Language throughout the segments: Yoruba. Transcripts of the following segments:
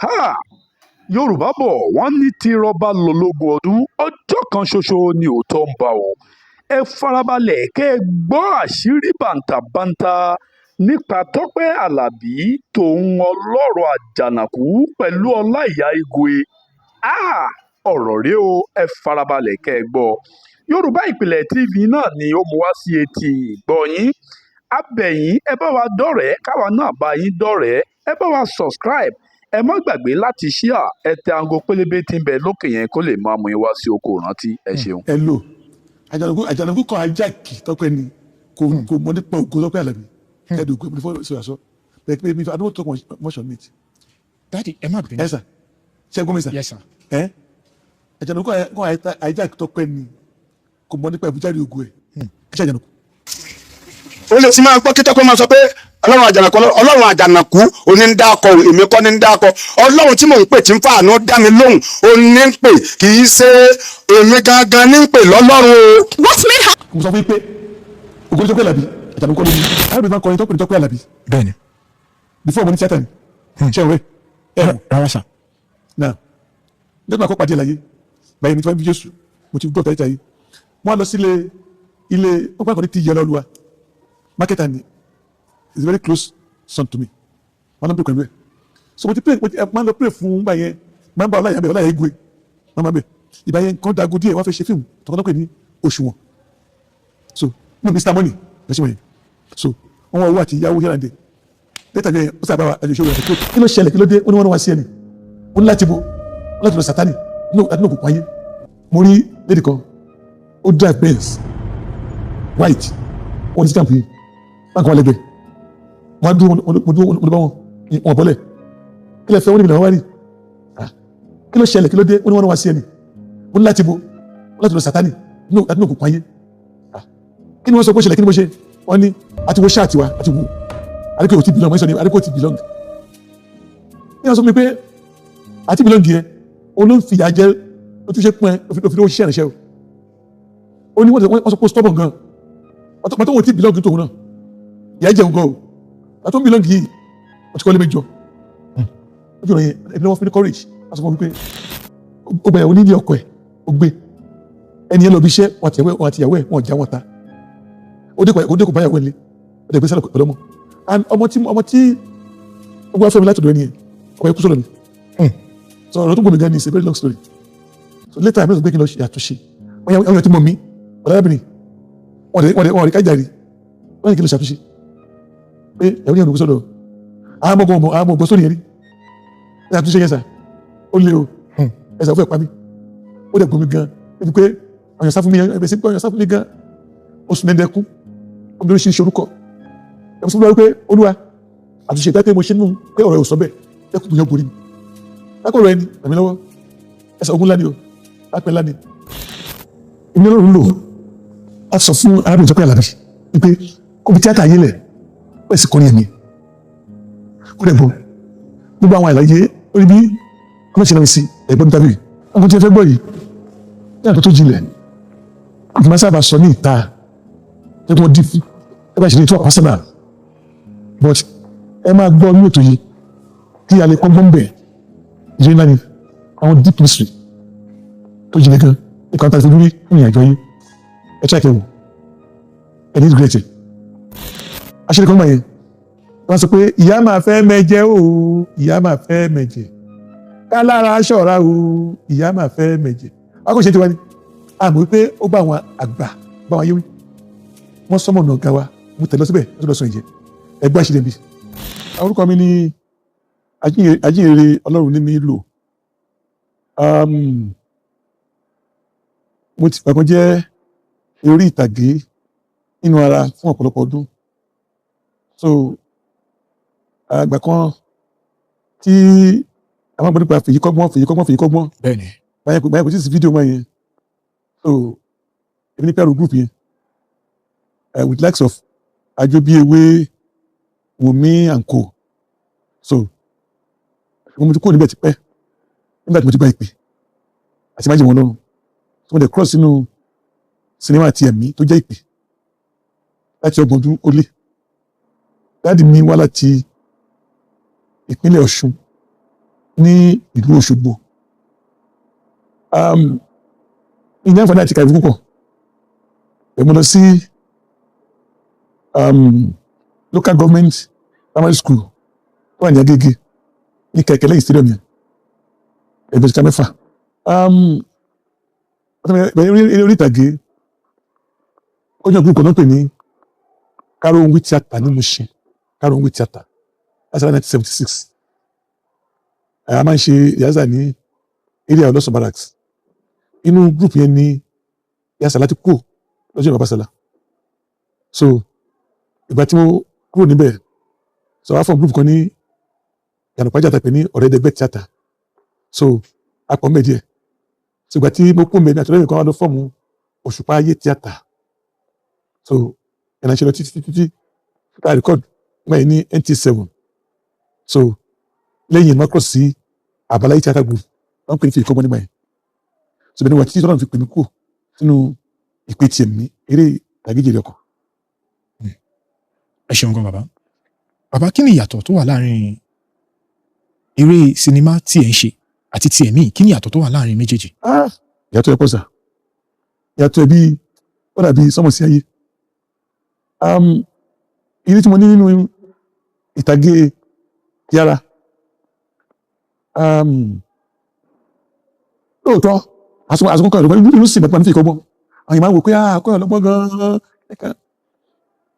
Háà! Yorùbá bò wọ́n ní tí irọ́ bá lọ lógún ọdún, ọjọ́ kan ṣoṣo ni òótọ́ ń bá o. Ẹ farabalẹ̀ kẹ́ ẹ gbọ́ àṣírí bàǹtàbanta nípa Tọ́pẹ́ Alábí tóun Ọlọ́run Àjànàkú pẹ̀lú Ọláìyá Igwe. Háà! Ọ̀rọ̀ rèé o, ẹ farabalẹ̀ kẹ́ ẹ gbọ́. Yorùbá Ìpìlẹ̀ TV náà ni ó mú wá sí etí ìgbọ́ yín. A bẹ̀ yín, ẹ bá wa dọ́rẹ̀ẹ́, káwa náà bá yín dọ́rẹ̀ẹ́. Ẹ bá wa subscribe, ẹ má gbàgbé láti share, ẹ tẹ aago pélébé tí ń bẹ lókè yẹn kó lè máa mú yín wá sí oko ìrántí. Ẹ ṣeun. Ẹ lò Àjànàkú. Àjànàkú kan ajáàkì Tọ́pẹ́ ni kò mọ nípa ògo Tọ́pẹ́ Àlàbí ẹdùn ògo ìfọ sọ àṣọ bẹ́ẹ̀ pé mi, I don't talk much on it. Daddy, ẹ má bínú. Ẹ sà, ṣe gbọ́ mi sà? Yes, sir. Ẹ Àjànàkú kan ajáàkì Tọ́pẹ́ ni kò mọ nípa ìbújáde ògo ẹ. Ẹ ṣe Àjànàkú. Ó lè ti máa gbọ́ kí Tọ́pẹ́ máa sọ pé Ọlọ́run Àjànàkú, Ọlọ́run Àjànàkú òní ń dákọ̀, èmi kọ́ ní ń dákọ̀. Ọlọ́run tí mò ń pè tí ń fàánú dá mi lóhùn òní ń pè, kì í ṣe èmi gangan ní ń pè lọ́lọ́run o. What made her Mo sọ fún yín pé ògo Tọ́pẹ́ Àlàbí, Àjànàkú kọ́ ló ní. Arábìnrin máa ń kọrin Tọ́pẹ́ ní Tọ́pẹ́ Àlàbí. Bẹ́ẹ̀ni. Before, mo ní tíátà ni ṣé òwe ẹ. Rárá sà. Náà nígbà kó pàdé láyé báyìí ní tí wọ́n bí Jésù, mo ti gbọ́ tẹ́tẹ́ yìí. Wọ́n á lọ sílé ilé wọ́n pàkọ́ ní ti yẹ lọ́lúwa marketer ni, is a very close son to me. Wọ́n lọ pray pẹ̀lú ẹ̀. So mo ti pray, mo ti máa ń lọ pray fún gbà yẹn, máa ń bá Ọláyà bẹ̀, Ọláyà Igwe máa máa bẹ̀. Ìgbà yẹn nǹkan dago díẹ̀, wọ́n fẹ́ ṣe fíìmù tọkọ́tọ́ pè ní Òṣùwọ̀n. So no Mr Money ẹ̀ ṣe wọ̀nyẹn. So wọ́n wá owó àti ìyàwó here and there. Later yẹn, ó sábà wà àjọṣe rẹ̀. Kí ló ṣẹlẹ̀? Kí ló dé? Ó ní wọ́n wá sí ẹni, ó ní láti bo, ó láti lọ Sátani láti ní òkùnkùn ayé. Mo rí lady kan, ó drive Benz white, wọ́n ti stamp yìí, báńkì wọn lẹ́gbẹ̀ẹ́. Wọ́n á dúró, mo dúró, mo bá wọn, wọn bọ́lẹ̀. Kí lẹ fẹ́? Wọ́n ní mi làwọn wá rí. Kí ló ṣẹlẹ̀? Kí ló dé? Ó ní wọ́n wá sí ẹni, ó ní láti bo, ó láti lọ Sátani láti ní òkùnkùn ayé. Kí ni wọ́n sọ pé ó ṣẹlẹ̀? Kí ni mo ṣe? Wọ́n ní àti wo ṣáàtì wa àti wo àdínkù ò ti belong. Wọ́n sọ ní àdínkù ò ti belong. Ní wọ́n sọ fún mi pé àti belong yẹn, ó ló ń fìyà jẹ, ó tún ṣe pín ẹ, ó fi lówó ṣiṣẹ́ ìrìnsẹ́ o. Ó ní wọ́n sọ pé ó stubborn gan pàtó wọn ti belong tóun náà, ìyá jẹun gan o. Pàtó ń belong yìí, wọ́n ti kọ́lé mẹ́jọ ó jọ̀rọ̀ yẹn. Ẹbí wọn fún ní courage. Wọ́n sọ fún mi pé ó gba ìyàwó nílé ọkọ ẹ̀, ó gbé ẹni yẹn lọ bí iṣẹ́, wọn àti ìyàwó ẹ̀, wọn jà, wọn ta. Ó dé kò bá ìyàwó ẹ̀ lé, ó dẹ̀ gbé sálẹ̀ pẹ̀lú ọmọ. And ọmọ tí ó gbọ́ fẹ́ mi látọ̀dọ̀ ẹni yẹn, ọmọ yẹn kú sọ̀rọ̀ mi. So ọ̀rọ̀ tó gbọ́ mi gan ni, it's a very long story. So later, àmì ìsọ̀gbẹ́ kí n lọ ṣe àtúnṣe. Wọ́n yẹ tí mọ̀ mí ọ̀dàbìnrin, wọ́n dẹ̀ kájà rí, wọ́n yẹ kí n lọ ṣe àtúnṣe pé ìyàwó yẹn ló kú sọ̀dọ̀ àwọn ọmọ àwọn ọmọ sórí yẹn rí. Ẹ àtúnṣe yẹn sà, ó lé o. Ẹ sà, ó fẹ́ pa mí. Ó dẹ̀ gbọ́ mi gan ẹni pé ọ̀yàn sá fún mi, ẹ bẹ̀ sí pé ọ̀yàn sá fún mi gan. Oṣù mẹ́ndẹ́kún ó bí oríṣiríṣi orúkọ. Ẹ sọ fún mi pé Olúwa, àtúnṣe ìgbà pé mo ṣe nínú pé ọ̀rọ̀ ẹ̀ ò sọ bẹ́ẹ̀, ẹ kò gbìyànjú borí mi lákọ̀ọ́rọ̀ ẹni ràn mí lọ́wọ́. Ẹ sọ ogun ńlá ni o, lápẹ́ ńlá ni. Èmi Ọlọ́run lò á sọ fún arábìnrin Tọ́pẹ́ Àlàbí wípé kó fi tíátà yé lẹ̀, ó sì kọrin ẹ̀mí, kó dẹ̀ bọ̀ gbogbo àwọn àlàyé orí bí ọlọ́ṣẹ́ náà sí ẹ̀gbọ́n tàbí ọkùnrin tí ẹ fẹ́ gbọ́ yìí ní àkótó jinlẹ̀ kò máa sábà sọ ní ìta ẹ kò dí ẹ bá ṣe ní ìtura personal, but ẹ máa gbọ́ ní ètò yìí kí a lè kọ́gbọ́n bẹ̀. Ìrírí ńlá ni, àwọn deep mystery tó jinlẹ̀ gan nípa tá a ti fojú rí ní ìrìnàjò yìí. Ẹ try kẹwò, ẹ ní regret ẹ. Aṣèlè kan gbà yẹn, wọ́n sọ pé ìyá máa fẹ́ mẹ́jẹ o, ìyá máa fẹ́ mẹ́jẹ, kálára ṣọ̀ra o, ìyá máa fẹ́ mẹ́jẹ. Wọ́n kò ṣe tiwa ni àmọ́ wípé ó bá àwọn àgbà bá wọn yé wí. Wọ́n sọmọ ọ̀nà ọ̀gá wa, mo tẹ̀lé lọ síbẹ̀, wọ́n tó lọ sọ ìjẹ́ ẹgbẹ́ àṣírí bí. Orúkọ mi ni Ajínrere Ọlọ́run ní mi lò. Mo ti fàkàn jẹ́ orí ìtàgé nínú ara fún ọ̀pọ̀lọpọ̀ ọdún. So àgbà kan tí àwọn gbọ́dọ̀ nípa fèyí kọ́gbọ́n, fèyí kọ́gbọ́n, fèyí kọ́gbọ́n. Bẹ́ẹ̀ni. Báyẹn kò tí ì sí fídíò mọ́ yẹn. So èmi ní pẹ̀lú group yẹn with likes of Ajóbíewé, Wùmí and co. So mo ti kúrò níbẹ̀ tipẹ́ nígbà tí mo ti gba ìpè àti májèmọ́ Ọlọ́run. So mo dẹ̀ cross sínú sinimá àti ẹ̀mí tó jẹ́ ìpè láti 30 ọdún ó lé. Daddy mi wá láti ìpínlẹ̀ Ọ̀ṣun. Ní ìlú Òṣogbo. Ìní àǹfààní àti kàwé púpọ̀. Ẹ̀ mo lọ sí local government primary school tó wà ní Agége, ní kẹ̀kẹ́ lẹ́yìn stadium yẹn, ẹgbẹ́ ìka 6. Bẹ̀rẹ̀ eré orí ìtàgé, ó jẹ́ òkú kan tó ń pè ní Karunwi Theatre ní Mushin. Karunwi Theatre láti 1976. A máa ń ṣe rehearsal ní area Ọlọ́sàn Barracks. Inú group yẹn ní Yasa láti kú lọ́jọ́ ìbàbá sálà. So ìgbà tí mo kúrò níbẹ̀, so wá fún group kan ní Ìyànàpájà tá a pè ní Ọ̀rẹ́dẹ́gbẹ́ Theatre. So a pọ̀ mbẹ̀ díẹ̀. So ìgbà tí mo kú mbẹ̀ ní àtúndẹ̀ kan wá lọ form Òṣùpá Ayé Theatre. So ìrìnàṣẹ́ ṣe lọ títí títí tí tá a record nígbà yẹn ní NT7. So lẹ́yìn ìmọ̀ cross sí Àbáláyé Theatre Group, wọ́n pè ní fi ìkọ́gbọ́n nígbà yẹn. So bẹ́ẹ̀ ni wà títí tọ́lọ́run fi pè mí kú sínú ìpè tiẹ̀ ní eré ìtàgé Jèrè Ọkàn. Ẹ ṣeun gan, bàbá. Bàbá, kí ni ìyàtọ̀ tó wà láàrin eré sinimá tí ẹ̀ ń ṣe àti ti ẹ̀mí? Kí ni ìyàtọ̀ tó wà láàrin méjèèjì? Ah, ìyàtọ̀ ẹ̀ pọ̀ sà. Ìyàtọ̀ ẹ̀ bí ó dàbí sọ́mọ̀ sí ayé. Ìrírí tí mo ní nínú ìtàgé yára, lóòótọ́ àsopọ̀ kan ìlú inú sì mẹ́ta ní fi ìkọ́gbọ́n. Àwọn èèyàn máa ń wò pé, ah, kọ́ ọlọ́gbọ́n gan-an.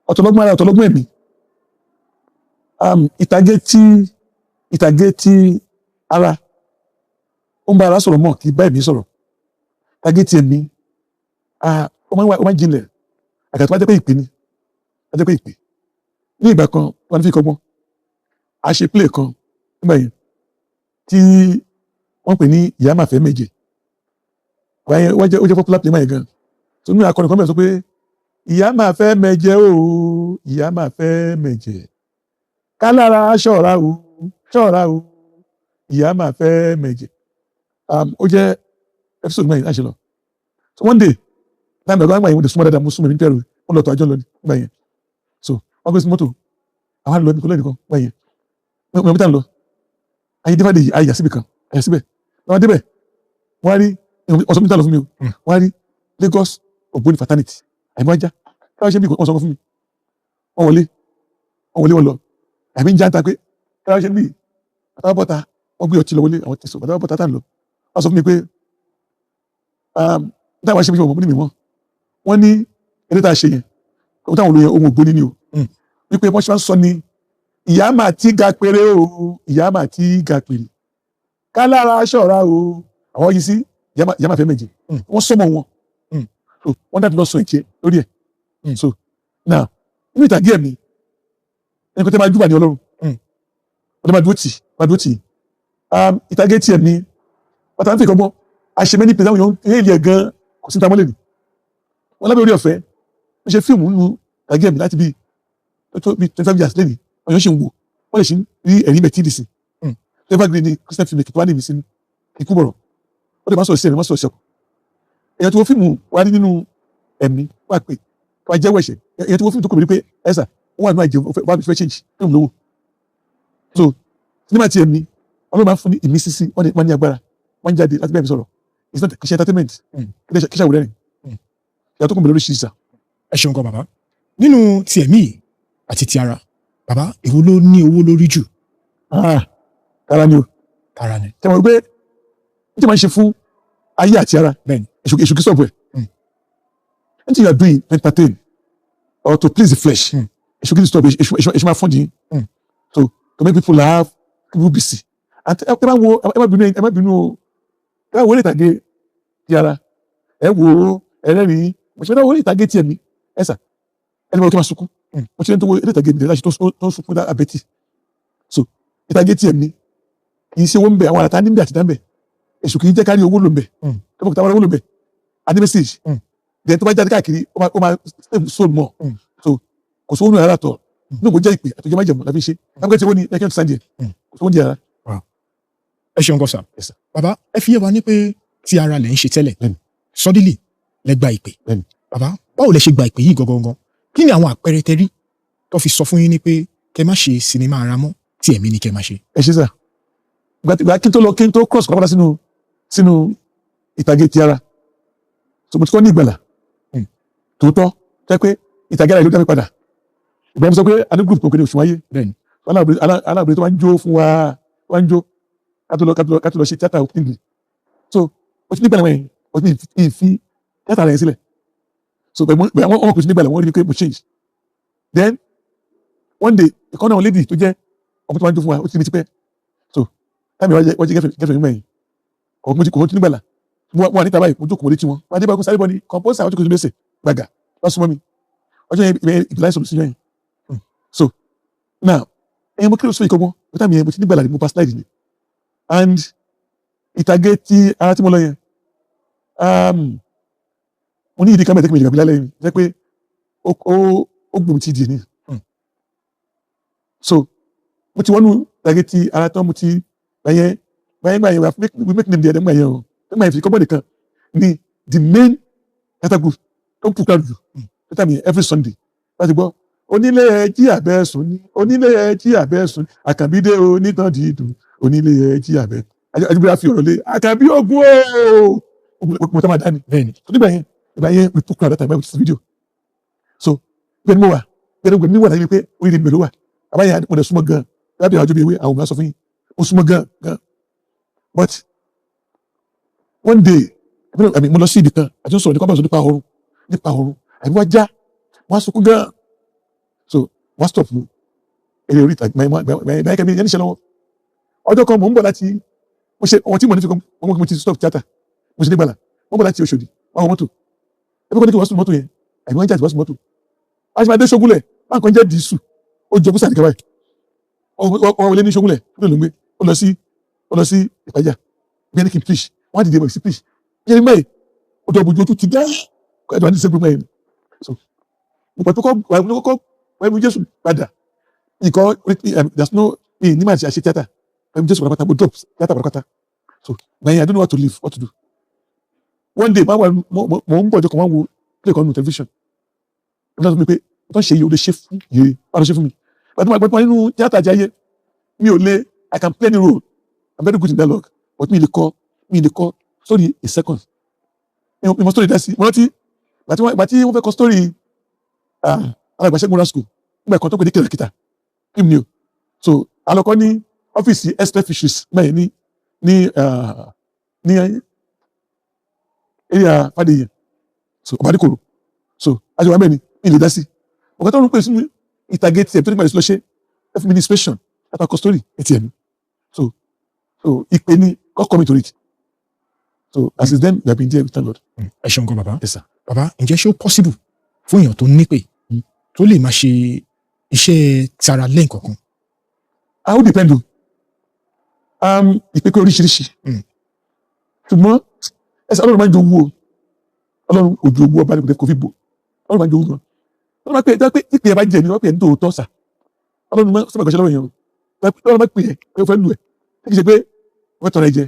Ọ̀tọ̀lọ́gbọ́n ara, ọ̀tọ̀lọ́gbọ́n ẹ̀mí. Ìtàgé tí ara ó ń bá ara sọ̀rọ̀ mọ́, kì í bá ẹ̀mí sọ̀rọ̀. Ìtàgé tí ẹ̀mí, ah, ó máa ń wá, ó máa ń jinlẹ̀, àgàtà tó bá jẹ́ pé ìpè ni, bá jẹ́ pé ìpè. Ní ìgbà kan wọ́n ní fi kọ́gbọ́n, a ṣe play kan nígbà yẹn tí wọ́n pè ní Ìyá Màfẹ́ Méje. Wáyé wọ́n jẹ́, ó jẹ́ popular play máa yẹn gan. So nínú akọrin kan bẹ̀rẹ̀ sọ pé, "Ìyá máa fẹ́ mẹ́jẹ o, ìyá máa fẹ́ mẹ́jẹ, kálára ṣọ́ra o, ṣọ́ra o, ìyá máa fẹ́ mẹ́jẹ." Ó jẹ́ episode mẹ́rin láṣẹ lọ. So one day táwọn ọ̀gá àgbà yẹn, wọ́n ti súnmọ́ dáadáa, mo súnmọ́ mi pẹ̀lú wọ́n lọ tó àjọ lọ ní nígbà yẹn. So wọ́n gbé sí mọ́tò, àwọn àlọ́ ẹnìkan lẹ́nìkan nígbà yẹn, wọ́n mọ̀ lọ ayé dífàdé yìí, ayé yà síbi kan, ayé síbẹ̀ wọ́n débẹ̀, wọ́n á rí ọ̀sán mi tà lọ fún mi o. Wọ́n á rí Lagos Ògbóni fraternity àyìnbó ajá káwọn ṣe bí wọ́n sọ fún mi. Wọ́n wọlé, wọ́n wọlé, wọ́n lọ àmì ń já ń ta pé káwọn ṣe bí àtàwọn bọ́ta, wọ́n gbé ọtí lọ wọlé, àwọn tẹ̀sán àtàwọn bọ́ta tá ń lọ. Wọ́n sọ fún mi pé táwọn ṣe bí wọ́n ní mi wọ́n ní eré tá a ṣe yẹn, ohun táwọn olóyè ohun ògbóni ni o, wípé wọ́n ṣe máa ń sọ ni, "Ìyá máa ti ga péré o, ìyá máa ti ga péré, kálára ṣọ́ra o." Àwọn yìí sí ìyá máa fẹ́ méje, wọ́n sọmọ wọn. So wọ́n dájú lọ sọ ìjẹ lórí ẹ̀. So now, nínú ìtàgé ẹ̀mí, ẹni kò tẹ́ máa júbà ní Ọlọ́run, wọ́n tẹ́ máa dúró tì, máa dúró tì. Ìtàgé tí ẹ̀mí bàtà ń fi kọ́gbọ́n àṣẹ mẹ́ni pẹ̀lú àwọn èèyàn èèyàn gan, kò sí ní tamọ́lẹ̀ ni wọ́n lábẹ́ orí ọ̀fẹ́. Wọ́n ṣe fíìmù nínú ìtàgé ẹ̀mí láti bí tó bí 25 years lẹ́nìí, wọ́n yóò ṣe ń wò, wọ́n lè ṣe ń rí ẹ̀rí mẹ́tí dì sí. Evergreen ni Christian film tó wá ní ìmísí ikú bọ̀rọ̀, ó lè má sọ̀rọ̀ sí ẹ̀mí, má sọ̀rọ̀ sí ọkọ̀. Èèyàn tó wọ́n fíìmù wá ní nínú ẹ̀mí wá pé wá jẹ́wọ́ ẹ̀ṣẹ̀. Èèyàn tó wọ́n fíìmù tó kò rí pé ẹ̀sà wọ́n wà nínú àjẹ wá fẹ́ change fíìmù lówó. So sinimá ti ẹ̀mí, Ọlọ́run máa ń fún ní ìmísí sí wọ́n ní agbára, wọ́n ń jáde láti bẹ́ẹ̀ mi sọ̀rọ̀. It's not kì í ṣe entertainment, kì í ṣe àwòrán rìn ìyàtọ̀ kún bẹ̀rẹ̀ lóríṣiríṣi sà. Ẹ ṣeun gan, bàbá. Nínú ti ẹ̀mí àti ti ara, bàbá, èwo ló ní owó lórí jù? Ah, tara ni o. Tara ni. Tẹ́ mọ̀ wípé ní tí máa ń ṣe fún ayé àti ara, èṣù kì í sọ̀bù ẹ̀. Anything you are doing to entertain or to please the flesh, èṣù kì í stop. Èṣù máa fún di so to make people laugh, people busy. And ẹ má wo, ẹ má bínú, ẹ má bínú o, ẹ má wo eré ìtàgé ti ara, ẹ wo ẹ rẹ́rìn-ín. Mo ṣe fẹ́ wo eré ìtàgé tiẹ̀ mi, ẹ sà, ẹni mo tó máa sunkún. Mo ṣe ní tó wo eré ìtàgé mi láti tó ń sunkún abẹ́tì. So ìtàgé tiẹ̀ mi kì í ṣe owó ń bẹ, àwọn àràtà ní ń bẹ àti dá ń bẹ. Èṣù kì í jẹ́ kárí owó ló ń bẹ. Tó bá kò táwọn owó ló ń bẹ, a ní message. Then tó bá jáde káàkiri, ó máa save soul more. So kò sówó nù rárá tọ̀ nínú kò jẹ́ ìpè àtúnjẹ́ májẹ̀mú la fi ṣe. Lábẹ́ tí owó ni ẹ̀kẹ́ tó sáńdì ẹ̀, kò sówó ní yàrá. Ẹ ṣeun gan sà. Yes, sir. Bàbá, ẹ fi yé wa ní pé ti ara lẹ̀ ń ṣe tẹ́lẹ̀. Bẹ́ẹ̀ni. Suddenly lẹ gba ìpè. Bẹ́ẹ̀ni. Bàbá, báwo lẹ ṣe gba ìpè yìí gangan? Kí ni àwọn àpẹẹrẹ tẹ rí tó fi sọ fún yín ní pé kẹ má ṣe sinimá ara mọ́, tí ẹ̀mí ni kẹ má ṣe? Ẹ ṣe sà. Ìgbà kí n tó lọ, kí n tó cross pátápátá sínú ìtàgé ti ara. So mo ti kọ́ ní ìgbàlà tòótọ́, jẹ́ pé ìtàgé ara ìlú dá mi padà. Ìgbà yẹn mo sọ pé a ní group kan pé ní Òṣùwọ̀n Ayé. Aláàbòrè tó wá ń jó fún wa, wá ń jó ká tó lọ ṣe tíátà opening. So o ti ní ìgbàlà wọ̀nyẹn, o ti ní ìfi tíátà rẹ̀ sílẹ̀. So bẹ́ẹ̀ wọ́n kò sí nígbàlà, wọ́n rí i pé mo change. Then one day, ìkan náà, lady tó jẹ́ ọmọ tó wá ń jó fún wa, ó ti ní mi tipẹ́. So táìmì wọ́n jẹ́ girlfriend mi yẹn, kò mo ti kò tí nígbàlà. Mo wà níta báyìí, mo jókòó létí wọn, wọ́n adé bá kó sáré bọ́ ni composer, wọ́n jókòó sí lẹ́sẹ̀ gbàgà, wọ́n súnmọ́ mi. Ọjọ́ yẹn, ìbẹ̀ ìbílẹ̀ sọ̀rọ̀ sí yẹn. So now, ẹ̀yin mo kí ló sọ ìkọ́gbọ́n mo táìmì yẹn, mo ti nígbàlà, mo pass slide ni. And ìtàgé tí ara tí mo lọ yẹn, mo ní ìdí kan bẹ́ẹ̀ tẹ́kí mi ìdìgbà lálẹ́ yìí jẹ́ pé ó gbòmí ti dì ní. So mo ti wọnú ìtàgé tí ara tán, mo ti gbàyẹn we make name there. Nígbà yẹn o, nígbà yẹn, fi kọ́bọ̀ nìkan ni the main theatre group tó ń pùkà jù theatre mi. Every Sunday láti gbọ́ "Onílé ẹ jí àbẹ́ sùn ní, onílé ẹ jí àbẹ́ sùn, Àkànbí dé onítàn dídùn, onílé ẹ jí àbẹ́", àjẹbíra fi ọ̀rọ̀ lé Àkànbí ogun ooo, mo tọ́ máa dá ni. So nígbà yẹn, ìgbà yẹn, we put crowd that time with video. So bẹ́ẹ̀ ni mo wà, bẹ́ẹ̀ ni mo wà láyé pé oríire mi ló wà. Àbáyé mo dẹ̀ súnmọ́ gan lábẹ́ àjọ bíi ewé àwọn ọmọ sọ fún yín, mo súnmọ́ gan gan. But one day, I mean, mo lọ sí ibì kan àti sọ̀rọ̀ nípa báyìí, nípa ọ̀run, àbí wá já wọ́n á sunkún gan. So wọ́n stop eré orí ìtàgé báyìí kẹ́mi yẹn níṣẹ́ lọ́wọ́. Ọjọ́ kan, mò ń bọ̀ láti mo ṣe ọ̀hún tí mo ní fi kọ́ mo ti stop theatre, mo ṣe nígbàlà. Mo ń bọ̀ láti Òṣòdì, wọ́n wọ mọ́tò ẹbí kọ́ ní kí wọ́n sùn mọ́tò yẹn, àbí wọ́n jáde wọ́n sùn mọ́tò. Wọ́n ti máa dé Ṣógúnlẹ̀, wọ́n kàn jẹ́ dìísù, ó jọ búsà nìkan báyìí. Wọ́n wọlé ní Ṣógúnlẹ̀, ó lọ gbé, ó lọ sí Ìpàjà bí ẹni kì í preach. Wọ́n á dìde bọ̀ sí preach bí ẹni mẹ́rin, ó dọ̀ bójú ojú ti dá ẹ̀dùn àti ìṣègùn mẹ́rin. So mo pàtó kọ́ kọ́ wọ́n mú Jésù padà nǹkan. There's no ní máa ṣe tíátà, wọ́n mú Jésù pátápátá, mo drop tíátà pátápátá. So gbẹ̀yìn, I don't know what to live, what to do. One day, máa wà, mo ń bọ̀ ọjọ́ kan, wọ́n wo play kan nù television, wọ́n sọ fún mi pé tó ń ṣe yìí, ó lè ṣe fún yìí, wọ́n lè ṣe fún mi. Gbàtí mo nínú tíátà jẹ́ ayé mi ò lè. I can play any role, I'm very good in dialogue, but mi lè kọ story a second. Mi mọ story dá sí. Mo rántí gbàtí wọ́n fẹ́ kọ story Alàgbà Ṣẹ́gun Rasco nígbà kan tó pè ní Kìràkìtà fíìmù ni o. So alọ́kọ́ ní ọ́fíìsì expert fisheries mẹ́rin ní area Fàdéyìn, so Ọ̀bádìkòrò. So àti wàá mẹ́rin mi lè dá sí ọ̀gá tó ń pè sínú ìtàgé tiẹ̀ tó nípa ìṣúná ṣe ẹ fún mi ní inspiration láti kọ story ẹ̀ tiẹ̀ mi. So ìpè ní God call me to it. So as is, then we have been there, thank God. Ẹ ṣeun gan, bàbá. Yes, sir. Bàbá, ǹjẹ́ ṣé ó possible fún èèyàn tó nípè tó lè máa ṣe iṣẹ́ tara lẹ́ǹkọ̀ọ̀kan? Ah, ó depend o. Ìpè pé oríṣiríṣi. Ṣùgbọ́n ẹsẹ̀ Ọlọ́run máa ń jowú o. Ọlọ́run ojú owó ọba ní kò fi bò. Ọlọ́run máa ń jowú gan. Ọlọ́run máa pè é pé ìpè ẹ̀ bá jẹ̀ mí, wọ́n pè é ní tòótọ́ sà. Ọlọ́run máa sábà gbàṣẹ́ lọ́wọ́ èèyàn o. Ọlọ́run máa pè é pé ó fẹ́ lù ẹ̀, kì í ṣe pé ó fẹ́ tọrọ ẹ jẹ.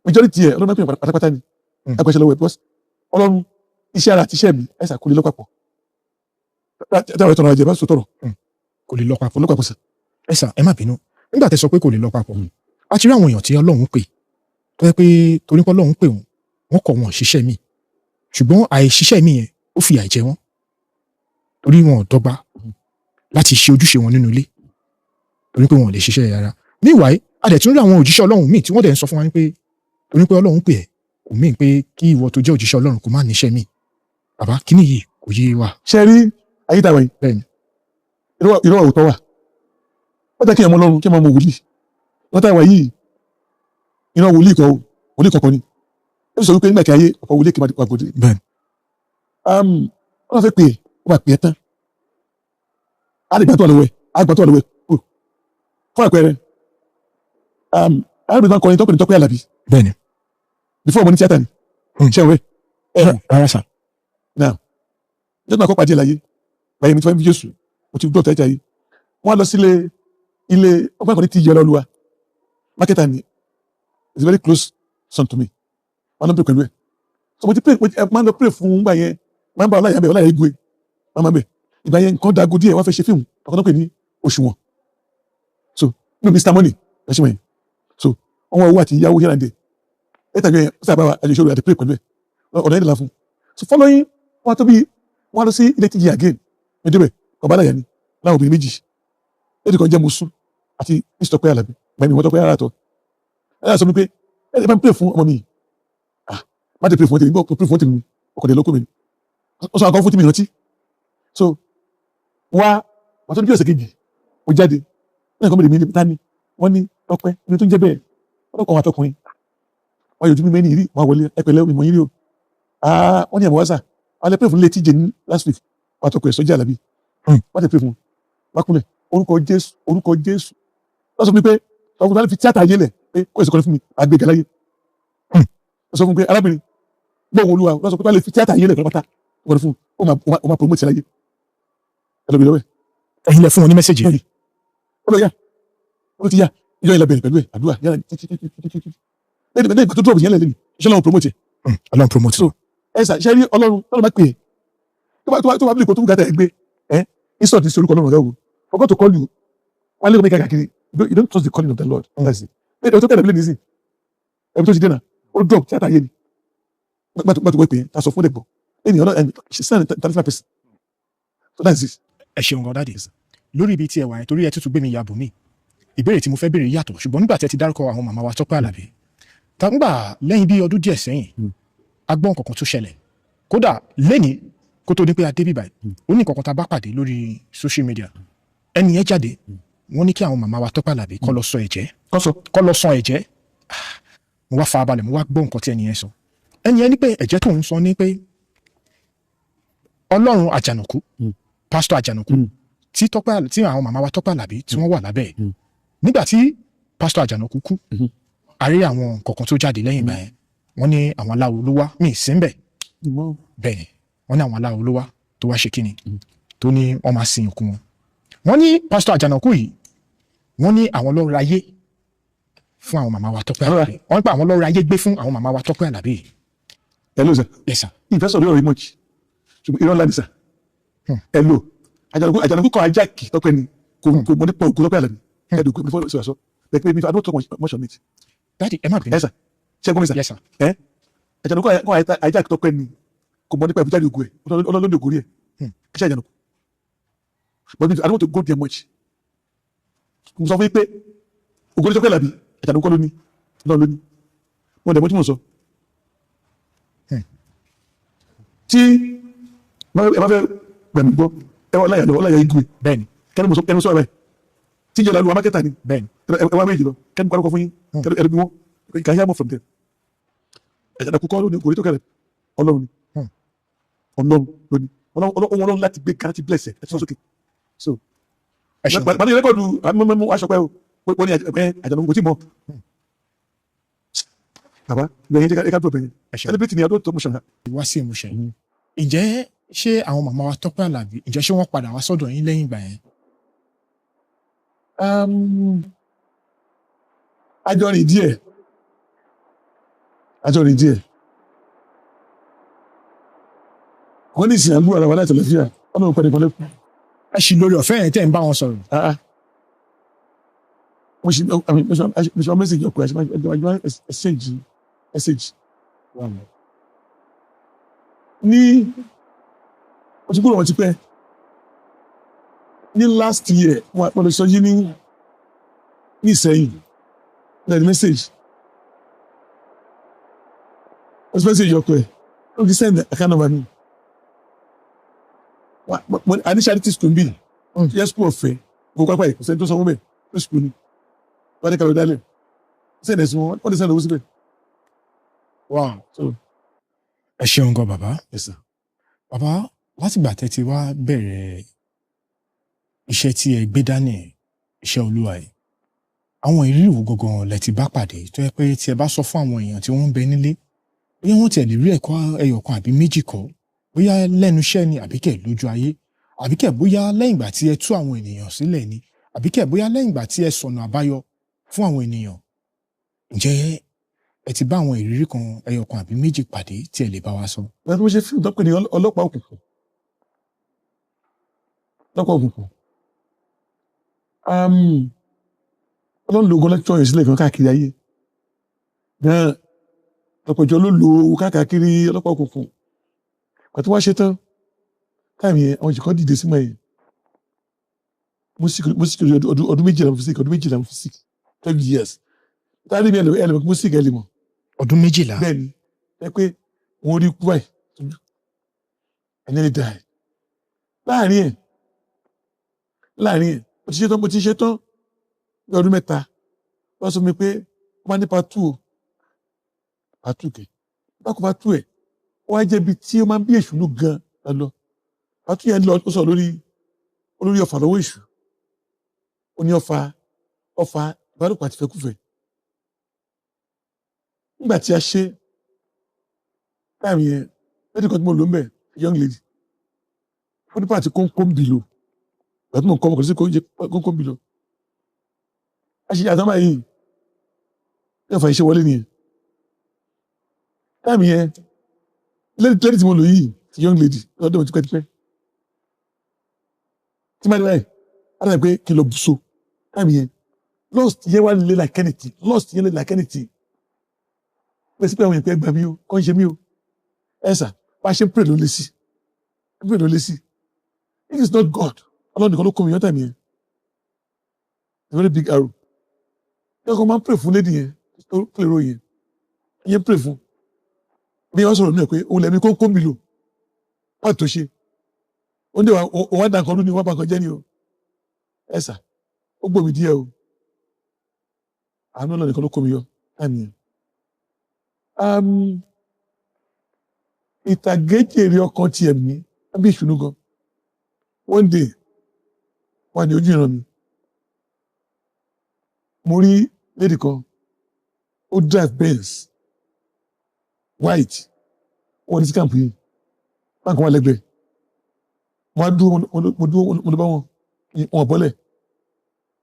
Majority ẹ̀, Ọlọ́run máa pè é pátápátá ni agbàṣẹ́ lọ́wọ́ ẹ̀, because Ọlọ́run iṣẹ́ ara àti iṣẹ́ mi ẹ̀sà kò lè lọ́pàpọ̀. Táwọn ẹ̀ tọrọ ẹ jẹ bá sọ tọrọ. Kò lè lọ papọ̀. Kò lọ́pàpọ̀ sà. Ẹ sà, ẹ má bínú, nígbà tẹ́ sọ pé kò lè lọ papọ̀, a ti rí àwọn èèyàn tí Ọlọ́run pè tó yẹ pé torí pé Ọlọ́run pè wọ́n, wọ́n kọ̀, wọn ṣiṣẹ́ mi, ṣùgbọ́n àìṣiṣẹ́ mi yẹn, ó fìyà jẹ wọ́n torí wọn ò dọ́gba láti ṣe ojúṣe wọn nínú ilé torí pé wọn ò lè ṣiṣẹ́ rárá. Meanwhile, a dẹ̀ tún rí àwọn òjíṣẹ́ Ọlọ́run míì tí wọ́n dẹ̀ ń sọ fún wa pé torí pé Ọlọ́run pè ẹ́ kò míì pé kí ìwọ tó jẹ́ òjíṣẹ́ Ọlọ́run kò má níṣẹ́ míì. Bàbá, kíní yìí kò yé wa. Ṣe rí ayé tàwa yìí? Bẹ́ẹ̀ni. Irọ́ òótọ́ wà. Wọ́n tẹ́ kí ọmọ Ọlọ́run kí ọmọ wòlíì wọ́n tàwa yìí, iná wòlíì kọ́ o, wòlíì kọ̀ọ̀kan ni. Ó sọ wípé nígbà kí ayé ọ̀pọ̀ wòlíì kì í máa gbòdì. Wọ́n fẹ́ pè é, ó máa pè é tán, á lè gbà tó wà lọ́wọ́ ẹ̀, á gbà tó wà lọ́wọ́ ẹ̀ kúrò. Fún àpẹẹrẹ, arábìnrin kan kọrin tó pè ní Tọ́pẹ́ Àlàbí. Before, ọmọ ní tíátà ni. Ṣé ọ̀rẹ́ ẹ̀? Rárá sà. Now, jọ́dún àkọ́kọ́ pàdé láyé báyìí, mi ti fẹ́ fi Jésù, mo ti dọ̀tà ẹ̀jẹ̀ yìí. Wọ́n á lọ sílé ilé ọgbà kan ní ti yẹ ọlọ́luwa, marketer ni, is a very close son to me. Wọ́n lọ pray pẹ̀lú ẹ̀. So mo ti pray, mo ti máa ń lọ pray fún gbà yẹn, máa ń bá ọláyà bẹ̀, ọláyà igwe máa máa bẹ̀. Ìgbà yẹn, nǹkan dago díẹ̀, wọ́n fẹ́ ṣe fíìmù ọkọ̀ tó pè ní Òṣùwọ̀n. So no Mr Money ẹ ṣe wọ̀nyí. Àwọn owó àti ìyàwó here and there. Ẹ tàbí ẹ sábà wà àjọṣe àti pray pẹ̀lú ẹ ọ̀nà ìdílà fún. So following wọn tó bí wọn lọ sí ilé tíjì again. Ní débẹ̀ ọba aláya ni láwọn obìnrin méjì. Lẹ́yìn kan jẹ́ Musu àti Mr. Tọ́pẹ́ Àlàbí. Gbẹ̀mí wọn Tọ́pẹ́ ara tọ́. Ẹ sọ mi pé ẹ bá ń pray fún ọmọ mi yìí. Ah, má ti pray fún tèmi, gbọ́ pray fún tèmi, ọkọ̀ dẹ̀ lóko mi. Ó sọ àkọ́ fún tèmi rántí. So wá wàá tó ní bí ọ̀sẹ̀ kejì ó jáde wọ́n ní nǹkan mẹ́rin mi tání wọ́n ní Tọ́pẹ́ ní tó ń jẹ́ bẹ́ẹ̀ wọ́n lọ́kọ̀ wọn àtọkùnrin wọ́n yóò tún mímẹ́ ní ìrí wọ́n wọlé ẹ̀pẹ̀lẹ́ ìmọ̀ yín rí o. Ah, wọ́n ní ẹ̀mọ́ wá sà wọ́n lè pray fún létí jẹ ní last week wọ́n àtọkùn ẹ̀ sọ́jà àlàbí wọ́n ti pray fún wọn kúnlẹ̀ orúkọ Jésù, orúkọ Jésù. Wọ́n sọ fún mi pé ọkùnrin tó fi tíátà ayé lẹ̀ pé kó èso kan fún mi àgbéga láyé. Wọ́n sọ fún mi pé arábìnrin gbọ́ òun Olúwa. Wọ́n sọ pé wọ́n lè fi tíátà ayé lẹ̀ pátápátá wọ́n fún ó máa promote láyé. Ẹ lọ bí lọ́wọ́ ẹ̀. Ẹ̀yin lẹ fún wọn ní message. Bẹ́ẹ̀ni. Ó lọ yá, ó ti yá ìjọ ìlà bẹ̀rẹ̀ pẹ̀lú ẹ̀ àdúrà yára títí títí títí títí lẹ́yìn ìgbà tó drop yẹn lẹ́yìn iṣẹ́ lọ́wọ́ promote ẹ̀. Ọlọ́run promote. So ẹ sà ṣe rí Ọlọ́run tọ́lọ́ bá pè é tó bá bí kò tó bùkátà ẹ gbé ẹ insult sí orúkọ Ọlọ́run ọ̀gá wo. For God to call you, wọ́n lé omi káàkiri, you don't trust the calling of the Lord. That's it. Ẹ tó kẹ́lẹ̀ bí lè nísìn ẹbí tó ti dènà ó drop tíátà yé ni gbàtú wọ́n pè é ta sọ fún ẹ̀gbọ́n ẹni ọ̀nà ẹ̀ she's not an international person. So that's it. Ẹ ṣeun gan, daddy, lórí ibi tí ẹ wà yẹn, torí ẹ tútù gbé mi yàbò mí. Ìbéèrè tí mo fẹ́ béèrè yàtọ̀, ṣùgbọ́n nígbà tí ẹ ti dárúkọ àwọn màmá wa Tọ́pẹ́ Àlàbí tàǹgbà lẹ́yìn bí ọdún díẹ̀ sẹ́yìn, a gbọ́ nǹkan kan tó ṣẹlẹ̀. Kódà lẹ́ni kó tó ní pé a dé bíbáyìí, ó ní nǹkan kan tá a bá pàdé lórí social media. Ẹni yẹn jáde, wọ́n ní kí àwọn màmá wa Tọ́pẹ́ Àlàbí kó lọ sọ ẹ̀jẹ́. Kọ́sọ. Kó lọ sọ ẹ̀jẹ́. Ah, mo wá farabalẹ̀, mo wá gbọ́ nǹkan tí ẹni yẹn sọ. Ẹni yẹn ní pé ẹ̀jẹ́ tó ń sọ ní pé Ọlọ́run Àjànàkú, Pásítọ̀ Àjànàkú, tí Tọ́pẹ́, tí àwọn màmá wa Tọ́pẹ́ Àlàbí tí wọ́n wà lábẹ́ ẹ̀. Nígbà tí Pásítọ̀ Àjànàkú kú, a rí àwọn kọ̀ọ̀kan tó jáde lẹ́yìn ìgbà yẹn. Wọ́n ní àwọn aláwo ló wá mí sí ń bẹ̀. Bẹ́ẹ̀ ni, wọ́n ní àwọn aláwo ló wá tó wá ṣe kíni, tó ní wọ́n máa sin òkú wọn. Wọ́n ní Pásítọ̀ Àjànàkú yìí, wọ́n ní àwọn ló ra ayé fún àwọn màmá wa Tọ́pẹ́ Àlàbí. Wọ́n ní pé àwọn ló ra ayé gbé fún àwọn màmá wa Tọ́pẹ́ Àlàbí yìí. Hello sir. Yes sir. Ìfẹ́ sọ̀rọ̀ ọ̀rọ̀ much, ṣùgbọ́n irọ́ ńlá ni sir. Hello, Àjànàkú kan ajá kì Tọ́pẹ́ ni kò mọ nípa ògùn Tọ́pẹ́ Àlàbí ẹ̀dùn kò before sọ̀rọ̀ sọ bẹ́ẹ̀ pé I don't talk much on it. Daddy, ẹ má bínú. Ẹ sà, ṣẹ́gun mi sà. Yes sir. Ẹ Àjànàkú kan ajá kì Tọ́pẹ́ ni kò mọ nípa ìbújáde ògùn ẹ̀ ọlọ́lọ́dún ògùn rí ẹ̀ kí ṣe Àjànàkú, but I don't want to go there much. Mo sọ fún yín pé ògùn ní Tọ́pẹ́ Àlàbí, Àjànàkú kọ́ ló ní, Ọlọ́run ló ní. Mo dẹ̀ mọ́ tí mo sọ. Tí ẹ bá fẹ́ gbẹ̀mí gbọ́, ẹ wọ́n láyà lọ ọláyà igun. Bẹ́ẹ̀ni. Kẹ́ni mo sọ, kẹ́ni mo sọ ẹ báyìí tí ìjọba lu amákẹ́tà ni. Bẹ́ẹ̀ni. Ẹ wá méjì lọ, kẹ́ni mo kọ́ fún yín, kẹ́ni ẹ̀rọ bí wọ́n. You can hear more from them. Àjànàkú kọ́ ló ní ògùn tó kẹ́rẹ̀, Ọlọ́run ni. Ọlọ́run ló ní Ọlọ́run láti gbé ká láti bless ẹ sọ sókè so. Ẹ ṣeun. Màá ní record mú aṣọ pẹ́ o, wọ́n ní Àjànàkú kò tí mọ̀ bàbá ìgbẹ̀yìn ẹ ká tó bẹ̀yìn. Ẹ ṣeun. Celebrity ni adó tó mú ṣan. Wá sí ìmúṣẹ. Ǹjẹ́ ṣé àwọn màmá wa Tọ́pẹ́ Àlàbí, ǹjẹ́ ṣé wọ́n padà wá sọ́dọ̀ yín lẹ́yìn ìgbà yẹn? Àjọ rìn díẹ̀, àjọ rìn díẹ̀. Wọ́n ní ìsìn àgbúrò ara wa láti ọ̀lẹ́fíà ọlọ́run pẹ̀lú ìpínlẹ̀. Ẹ ṣì lórí ọ̀fẹ́ yẹn tẹ́ ń bá wọn sọ̀rọ̀? Mo ṣe mo ṣe message ọkùnrin àti àjọ exchange message ní mo ti kúrò wọn ti pẹ́. Ní last year wọ́n lọ sọ yí ní Ìsẹ́yìn lẹ́nu message, mo ti message ọkọ ẹ̀, ó ti send account number mi. A ní charity school bí yẹ school ọ̀fẹ́ kò pápá yìí, kò sẹ́ni tó sanwó bẹ́ẹ̀ ní school ni wọ́n ní kàwé dálẹ̀ send ẹ̀sùn wọn, wọ́n ti send owó síbẹ̀. So Ẹ ṣeun gan, bàbá. Yes sir. Bàbá, látìgbà tẹ́ ti wá bẹ̀rẹ̀ iṣẹ́ tí ẹ gbé dání, iṣẹ́ Olúwa yìí, àwọn ìrírí wo gangan lẹ ti bá pàdé tó yẹ pé tí ẹ bá sọ fún àwọn èèyàn tí wọ́n ń bẹ nílé, bóyá wọ́n tiẹ̀ lè rí ẹ̀kọ́ ẹyọ kan àbí méjì kọ́, bóyá lẹ́nu iṣẹ́ ni, àbí kẹ̀ lójú ayé, àbí kẹ̀ bóyá lẹ́yìn ìgbà tí ẹ tú àwọn ènìyàn sílẹ̀ ni, àbí kẹ̀ bóyá lẹ́yìn ìgbà tí ẹ sọ̀nà àbáyọ fún àwọn ènìyàn, ǹjẹ́ ẹ ti bá àwọn ìrírí kan ẹyọ kan àbí méjì pàdé tí ẹ lè bá wa sọ? Bẹ́ẹ̀ tí mo ṣe fíìmù tó pè ní Ọlọ́pàá Òkùnkùn, Ọlọ́pàá Òkùnkùn, Ọlọ́run lóògùn lẹ́tọ́ yẹn sílẹ̀ kan káàkiri ayé. Gan ọ̀pọ̀ ìjọ ló lo owó káàkiri ọlọ́pàá òkùnkùn. Pàtó wá ṣe tán táìmù yẹn, àwọn ìjìkan dìde sí mọ́ yẹn. Mo sì kiri ọdún 12 mo fi sick, ọdún 12 mo fi sick, 12 years. Táyà mi ẹlẹ́mọ̀ mo sick ẹlẹ́mọ̀. Ọdún 12. Bẹ́ẹ̀ ni, ẹ pé wọ́n rí kú báyìí I nearly die. Láàrin ẹ̀ mo ti ṣe tán ní ọdún 3. Wọ́n sọ fún mi pé wọ́n máa ní part two o, part two kẹ̀ bákan, part two ẹ̀ wọ́n á jẹ́ ibi tí ó máa ń bí èṣù lù gan lọ. Part two yẹn lọ, ó sọ lórí olórí ọfà lọ́wọ́ èṣù. Ó ní ọfà ìbálòpọ̀ àti ìfẹ́kùfẹ́. Nígbà tí a ṣe time yẹn, lady kan tí mo lò ń bẹ̀, young lady, ó ní part kónkó ń bì lò. Ìgbà tí mo ń kọ́ ọmọ kò sí kónkó ń bì lò. A ṣe àtọ́ báyìí ní ọ̀fà iṣẹ́ wọlé nìyẹn. Time yẹn, lady tí mo lò yìí, ti young lady lọ́dọ̀ mi tipẹ́tipẹ́, tí máa dé báyìí á dàbí pé kí n lọ bùsọ. Time yẹn, lust yẹn wá lé like anything, lust yẹn lé like anything. Pé sí pé àwọn èèyàn pé gbà mí o, kọ́ ń ṣe mí o. Ẹ sà, bá a ṣe ń pray ló lé sí, pray ló lé sí. It is not God, Ọlọ́run nìkan ló kó mi yọ time yẹn. A very big arrow. Yẹ kó máa ń pray fún lady yẹn tó play role yẹn, yẹn pray fún bí wọ́n sọ̀rọ̀ mi pé òun lẹ̀mí kó kó mi lò wọ́n tó ṣe ó ní òun wá dànkan lónìí, wọ́n bá nǹkan jẹ́ ni o. Ẹ sà, ó gbòmí díẹ̀ o. Àánú Ọlọ́run nìkan ló kó mi yọ time yẹn. Ìtàgéjèrè ọkàn tiẹ̀ mí bí ìṣúnú gan. One day wà ní ojú ìran mi, mo rí lady kan, ó drive Benz white, wọ́n ní sí camp yìí, báńkì wọn lẹ́gbẹ̀ẹ́. Mo á dúró, mo dúró, mo lọ bá wọn, wọn bọ́lẹ̀.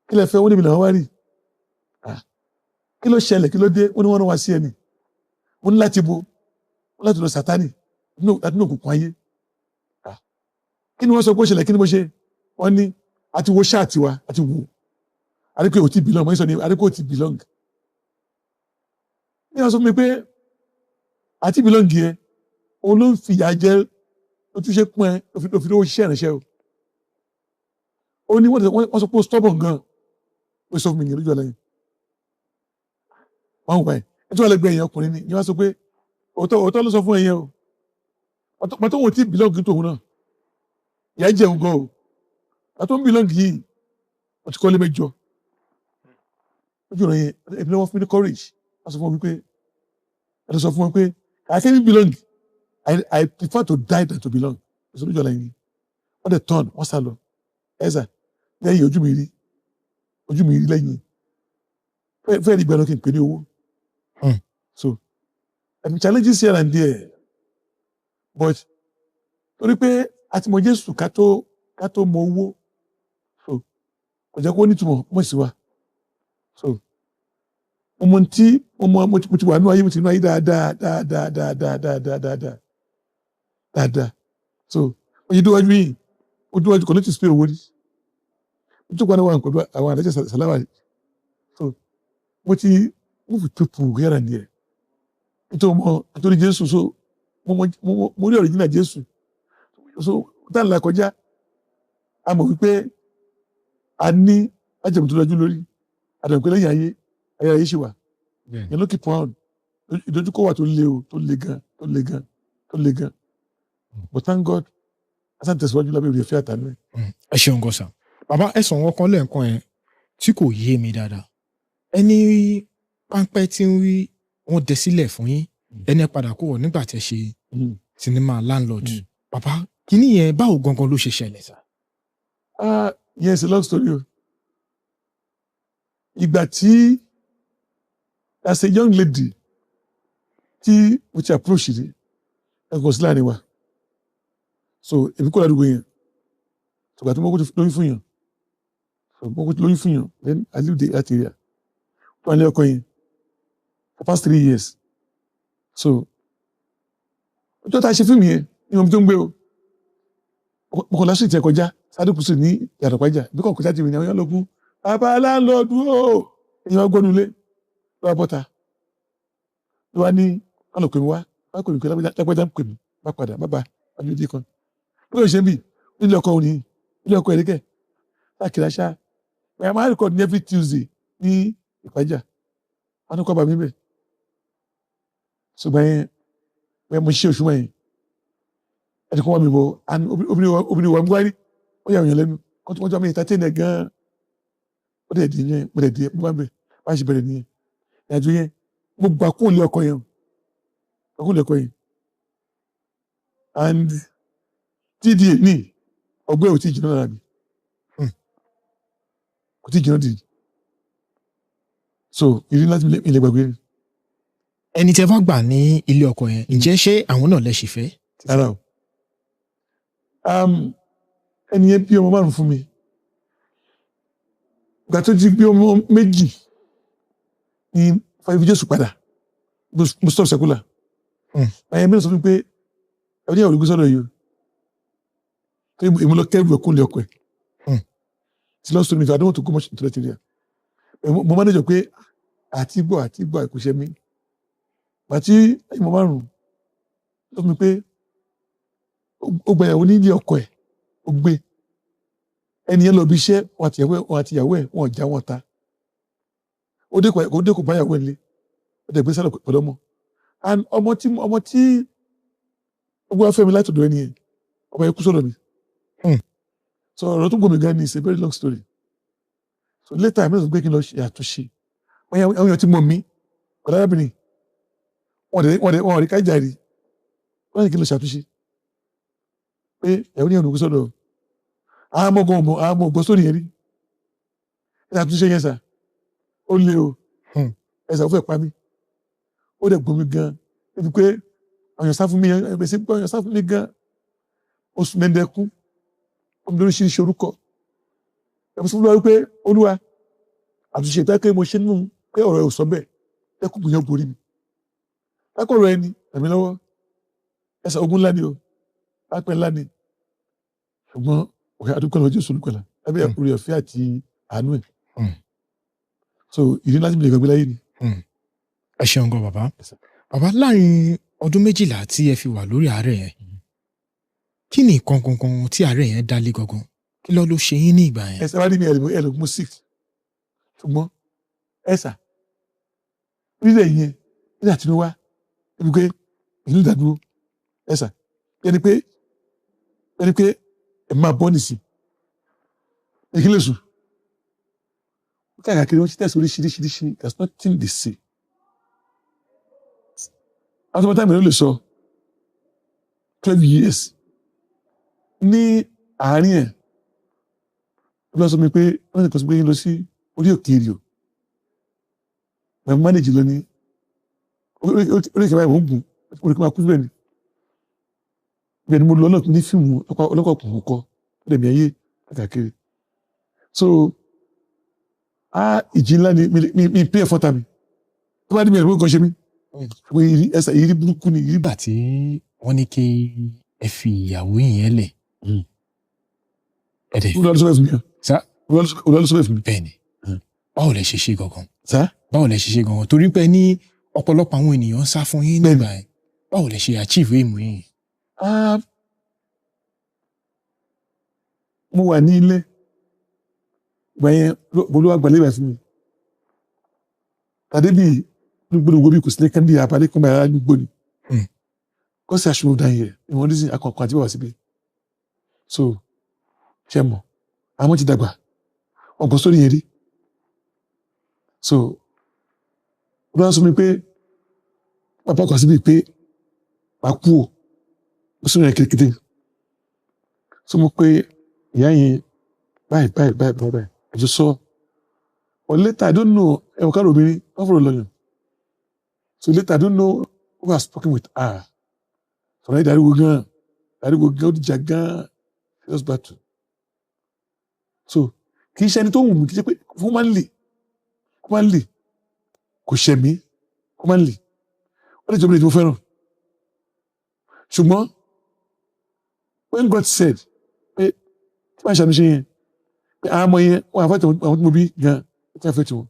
Kí lẹ fẹ́? Wọ́n níbi làwọn wá rí. Kí ló ṣẹlẹ̀? Kí ló dé? Wọ́n ní wọ́n rán wa sí ẹni. Wọ́n ní láti bo, wọ́n láti lọ Sátánì láti ní òkùnkùn ayé. Kí ni wọ́n sọ pé ó ṣẹlẹ̀? Kí ni mo ṣe? Wọ́n ní àti wo ṣáàtì wa, àti wo àdínkù ò ti belong. Wọ́n sọ ní àdínkù ò ti belong. Ní wọ́n sọ fún mi pé àti belong yẹn, òun ló ń fìyà jẹ ojúṣe pọ́n ẹ ló fi lówó ṣiṣẹ́ ìrìnsẹ̀ o. Ó ní wọ́n sọ pé ó stubborn gan. Ó sọ fún mi nìyẹn lójú ọ̀la yẹn. Wọ́n wà ẹ̀ ẹ̀ tí wọ́n lè gbé ẹ̀yìn ọkùnrin ni wọ́n sọ pé òótọ́ ló sọ fún ẹ̀yẹn o. Pàtó wọn ò tí belong tòun náà, ìyá jẹun gan o. Pàtó ń belong yìí, wọ́n ti kọ́lé mẹ́jọ lójú ọ̀rọ̀ yẹn. Ẹ̀mí wọ́n fún mi ní courage. Wọ́n sọ fún wọn wípé ẹ̀ sọ fún wọn pé I can't belong, I prefer to die than to belong. Ẹ̀sọ́ lójú ọ̀la yẹn. Wọ́n dẹ̀ turn, wọ́n sá lọ. Ẹ̀sà, lẹ́yìn ojú mi rí lẹ́yìn fẹ́ẹ́ rí gbẹ́nu kí n pè ní owó. So I mean, challenges here and there, but torí pé a ti mọ Jésù ká tó mọ owó, so kò jẹ́ kó nítumọ̀ mọ̀ sí wa. So mo mọ tí mo mọ, mo ti wà nínú ayé, mo ti nínú ayé dáadáa dáadáa dáadáa dáadáa dáadáa dáadáa. So mo yí dúwájú yìí, ó dúwájú kò ní ti spray owó rí. Mo tún kọ́ àwọn nǹkan àwọn àdájọ́ sàlámà. So mo ti move with people here and there nítorí mo nítorí Jésù. So mo rí original Jésù. So tá à ń là kọjá, a mọ̀ wípé a ní májèmú tó dájú lórí àdàmú pé lẹ́yìn ayé, ayé ayé ṣì wà. Yẹn ló keep on. Ìdojúkọ wà tó le o, tó le gan, tó le gan, tó le gan, but thank God, asan tẹ̀síwájú lábẹ́ ìrẹ̀fẹ́ àtàlú ẹ̀. Ẹ ṣeun gan sir. Bàbá, ẹ sọ̀rọ̀ kan lẹ́ẹ̀kan yẹn tí kò yé mi dáadáa. Ẹni páńpẹ́ tí ń rí wọ́n dẹ sílẹ̀ fún yín, ẹni ẹ padà kúrò nígbà tí ẹ ṣe sinimá Landlord. Bàbá, kíní yẹn, báwo gangan ló ṣe ṣẹlẹ̀ sir? Ah, yes, a long story o. Ìgbà tí as a young lady tí mo ti approach rí, ẹ kò sí láàrin wa. So èmi kò ládùúgbò yẹn. So ìgbà tí mo kò ti lóyún fún yàn, so mo kò ti lóyún fún yàn, then I leave that area. Tó wà ní ọkọ yẹn for past 3 years. So ọjọ́ tá a ṣe fíìmù yẹn ní omi tó ń gbé o, mo kàn lásìkò tí ẹ kọjá sádùkú sí ní yàtọ̀ pàjá bí kò kọjá tìmí ní àwọn yẹn lọ́gùn bàbá láńlọ́ọ̀dù o. Èèyàn gbọ́nulé lọ́wọ́ bọ́ta. Ló wá ní wọn lọ pè mí wá, wá pè mí pé lágbájá ń pè mí, bá padà bá bá àbí ojú kan. Bí ó ṣe ń bì, nílé ọkọ òní, ilé ọkọ ẹ̀ríkẹ̀, káàkiri àṣà. Ẹ̀ máa record ní every Tuesday ní Ìpájà. Wọn ní kọ́ bá mi bẹ̀. Ṣùgbọ́n yẹn, bẹ́ẹ̀ mo ṣe oṣù mọ́ yẹn. Ẹni kan wá mi bọ̀, and obìnrin wa ń gbárí, ó yà wọ̀nyàn lẹ́nu, kọ́ tí wọ́n jọ mi entertain ẹ̀ gan-an. Ó dẹ̀ di yẹn, mo dẹ̀ di mo bá ń bẹ̀, bá ṣe bẹ̀rẹ̀ nìyẹn. Ìrìnàjò yẹn, mo gbà kún ilé ọkọ yẹn, gbà kún ilé ọkọ yẹn. And tda ní ọgbẹ́ ò tí ì jìnnà lára mi. Kò tí ì jìnnà dì. So ìrírí láti ilé gbàgbé ni. Ẹni tí ẹ bá gbà ní ilé ọkọ yẹn, ǹjẹ́ ṣé àwọn náà lẹ ṣì fẹ́? Rárá o. Ẹni yẹn bí ọmọ márùn fún mi. Ìgbà tó ti bí ọmọ méjì ní fàyè Jésù padà, mo stop secular. Ẹ̀yẹ mìíràn sọ fún mi pé ẹni yẹn ò lè gbé sọ́dọ̀ yìí o. Torí èmi lọ kẹ́rù ẹ̀kún lé ọkọ ẹ̀. Ti lọ sọ mi, I don't want to go much into that area. Mo manage pé àti gbọ́ àti gbọ́ àìkúṣẹ́ mi. Bàtí ẹ̀yìn márùn-ún sọ fún mi pé ó gba ìyàwó nílé ọkọ ẹ̀, ó gbé ẹni yẹn lọ bí iṣẹ́, wọn àti ìyàwó ẹ̀ wọn já wọn ta. Ó dé kò bá ìyàwó ẹ̀ lé, ó dẹ̀ gbé sálọ pẹ̀lú ọmọ. And ọmọ tí ó gbé wá fẹ́ mi láti ọ̀dọ̀ ẹni yẹn, ọmọ yẹn kú sọ́dọ̀ mi. So ọ̀rọ̀ tó gbòmí gan ni, it's a very long story. So later àmì sọ pé kí n lọ ṣe àtúnṣe. Àwọn èèyàn ti mọ̀ mí pẹ̀lú arábìnrin, wọ́n rí kájà rí, wọ́n ní kí n lọ ṣàtúnṣe pé ẹ̀rọ ní ọ̀nà sọ́dọ̀ àwọn ọmọ ọgbọ̀n àwọn ọmọ ọgbọ̀n sórí yẹn rí. Ẹ ṣàtúnṣe yẹn sà, ó lé o, ẹ sà ó fẹ́ pa mí. Ó dẹ̀ gbòmí gan débi pé àwọn èèyàn sá fún mi, ẹ sí pé àwọn èèyàn sá fún mi gan. Oṣù mẹ́ndẹ́kún ó mi lóríṣiríṣi orúkọ. Ẹ sọ fún mi pé Olúwa, àtúnṣe ìtọ́ pé mo ṣe nínú pé ọ̀rọ̀ ẹ̀ ò sọ bẹ́ẹ̀, ẹ kú gbìyànjú borí mi. Lákọ̀ọ́rọ̀ ẹni ràn mí lọ́wọ́. Ẹ sà, ogun ńlá ni o, lápẹ́ ńlá ni. Ṣùgbọ́n òkè àdúgbò lọ́wọ́ Jésù olùkọ́lá lábẹ́ orí ọ̀fẹ́ àti àánú ẹ̀. So ìdí láti mi lè gbàgbé láyé ni. Ẹ ṣeun gan bàbá. Bàbá, láàrin ọdún 12 tí ẹ fi wà lórí àárẹ̀ yẹn, kí ni nǹkan gangan tí àárẹ̀ yẹn dá lé gangan? Kí ló ṣe yín ní ìgbà yẹn? Ẹ sábà ní mi ẹlòmú mú six. Ṣùgbọ́n ẹ sà rírẹ̀ yẹn nígbà tí mo wá ẹbí pé ìlú ìdádúró, ẹ sà ẹni pé ẹ máa bọ́ nìsín ìkílẹ̀ sùn káàkiri wọ́n ti tẹ̀sí oríṣiríṣiríṣi, there's nothing they say. Àwọn tó bá táìmù ló lè sọ 12 years ní àárín ẹ̀ ló sọ mi pé wọ́n ti kọ́ sí pé lọ sí orí òkè èrè o. Màá manage lọ ní orí òkè báyìí, mò ń gùn orí òkè máa kú síbẹ̀ ni. Bẹ́ẹ̀ ni mo lọ náà ní fíìmù ọlọ́kọ̀ kùn kọ́ lẹ́mí ayé káàkiri. So ìjì ńlá ni mi pay ẹ̀fọ́ ta mi tó bá dé mi ẹ̀rọ kan ṣe mí. Ṣùgbọ́n ẹsẹ̀ ìrírí burúkú ni ìrírí. Nígbà tí wọ́n ní kí ẹ fi ìyàwó yẹn lẹ̀, ẹ̀dẹ̀ Olúwa ló sọ bẹ́ẹ̀ fún mi. Sá. Olúwa ló sọ bẹ́ẹ̀ fún mi. Bẹ́ẹ̀ ni. Báwo lẹ ṣe ṣe gangan? Sá. Báwo lẹ ṣe ṣe gangan? Torí pé ní ọ̀pọ̀lọpọ̀ àwọn ènìyàn ń sá fún yín nígbà yẹn. Báwo lẹ ṣe achieve aim yín? Mo wà ní ilé ìgbà yẹn, Olúwa gbàlẹ́ ìgbà fún mi. Tàdé bíi gbogbo bí kò sí lẹ́kàn bí abalẹ̀ kan báyìí gbogbo ni. Kó sì aṣọ ìdá yẹn ìwọ̀n ní akọ̀kọ̀ àti bàbá síbi. So ṣe mọ̀ àwọn ti dàgbà ọkọ̀ sórí yẹn rí. So Olúwa sọ mi pé bàbá kan síbi pé màá kú o, ó sì rìn kékeré. So mo pé ìyá yẹn báyìí báyìí báyìí báyìí ẹjọ sọ. But later I don't know, ẹ̀wọ̀n káàró obìnrin wọ́n fọ̀rọ̀ lọ́yàn. So later I don't know who has spoken with her. Sọ̀rọ̀ yìí dariwo gan, dariwo gan, ó dìjà gan, serious battle. So kì í ṣe ẹni tó wù mí, kì í ṣe pé humanly kò ṣẹ̀ mí, humanly ó lè jẹ́ obìnrin tí mo fẹ́ràn. Ṣùgbọ́n when God said pé tí wọ́n ṣàmì ṣe yẹn pé àwọn ọmọ yẹn wọ́n àfẹ́ àwọn tí mo bí gan, wọ́n àfẹ́ tí wọ́n.